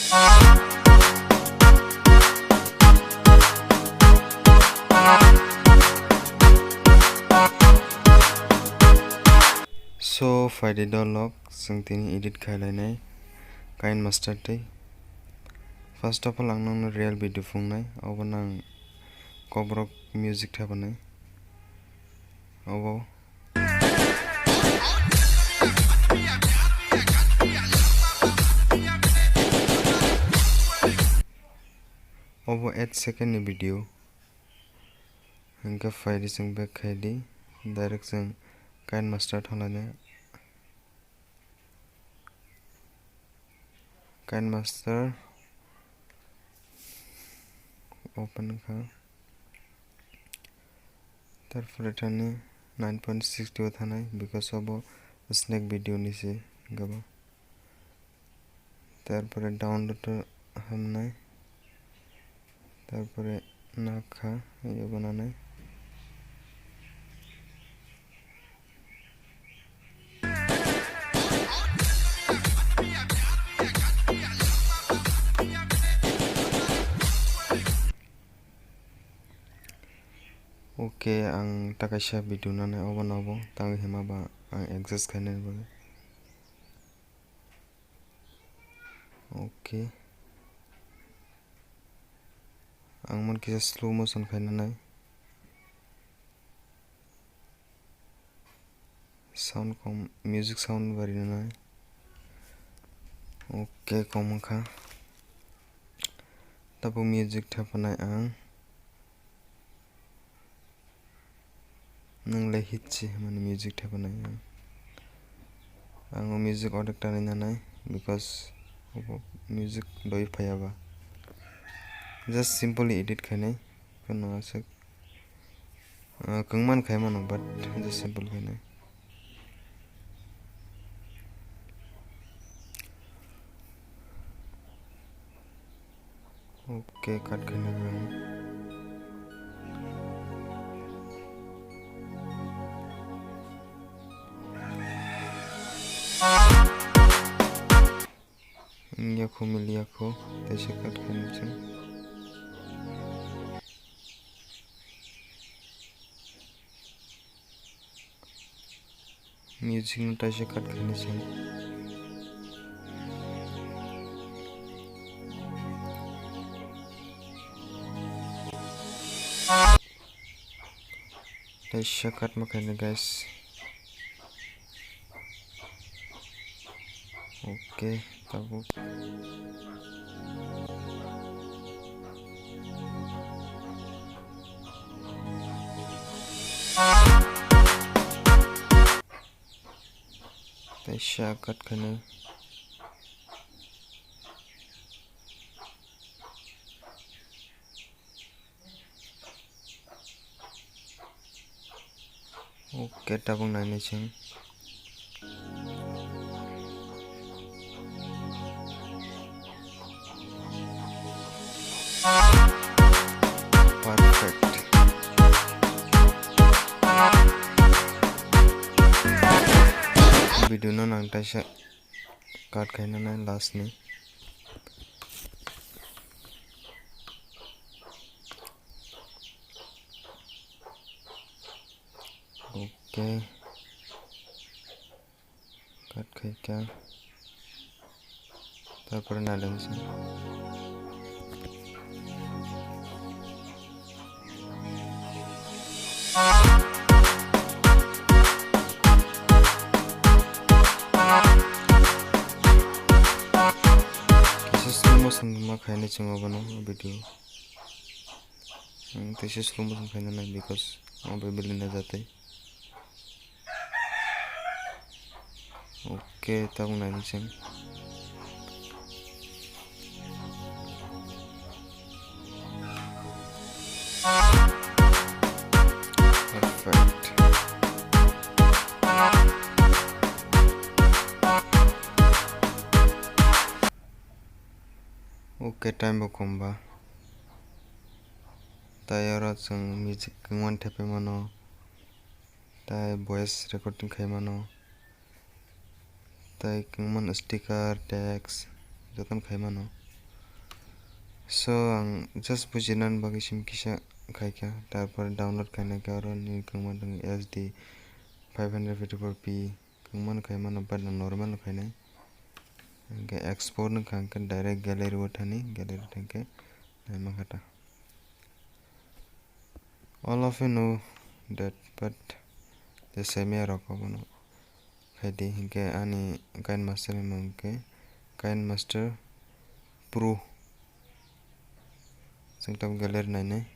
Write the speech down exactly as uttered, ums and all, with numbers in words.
So, phaidi dolok, chwng tini edit khailai nai KineMaster tei. First of all, ang nokno real video phungnai, obo nang kokrok music thapanai. Obo. Obo eight second ni video. Hingke phaidi chwng back khaidi, direct chwng KineMaster thanglaina. KineMaster open kha. Tarpore thani nine point six two thanai, because obo snack video ni se gabo. Tarpore download hamnai. Tarpore nakha, iyo bananai. Okay, ang ta kaisa video nanai obo nobo tang hima ba ang adjust khainani bagwi. Okay. Ang man kisa slow motion khainanai. Sound kom, music sound bari nanai. Okay, kom wngkha. Tabuk music thapanai ang. Nwng le hit se hwnmani music thapanai ang. Ang o music order tanwi nanai, because obo music doi phaiya ba. Just simply edit khainai, kheno aswk, ah, kwngman khai mano, but just simple khainai. Okay, cut khaina ang. Wngya kho, miliya kho, teisa cut khaina chwng. Music no taisa cut khaina chwng. Taisa cut ma khaina, guys. Okay, tabuk. Taisa cut khaina. Okay, tabuk nainai chwng. Perfect. Video no nang taisa cut khaina nai last ni. Okay. Cut khaikha. Tarpore nalensi. Kisa slow motion ma khainai chwng obono video. Ang teisa slow motion khaina nai, because ang bai belai na jatwi. Okay, tabuk nainai chwng. Perfect. Okay, time bo kom ba. Tai oro chwng music kwmani thepai mano, tai voice recording khai mano, tai kwmani sticker, text jotono khai mano. So ang just bujinani bagwi sim kisa khaikha, tarpor download khainai khe oro ni kwngma tong S D five hundred fifty-four P kwngma no khai mano, but ang normal no khainai. Hwnkhe export no kha hwnkhe direct gallery o thani, gallery thangkhe naima kha ta. All of you know that, but the same rok abono khaidi, hinkhe ani KineMaster ni mung khe KineMaster Pro. Chwng tabuk gallery nainai.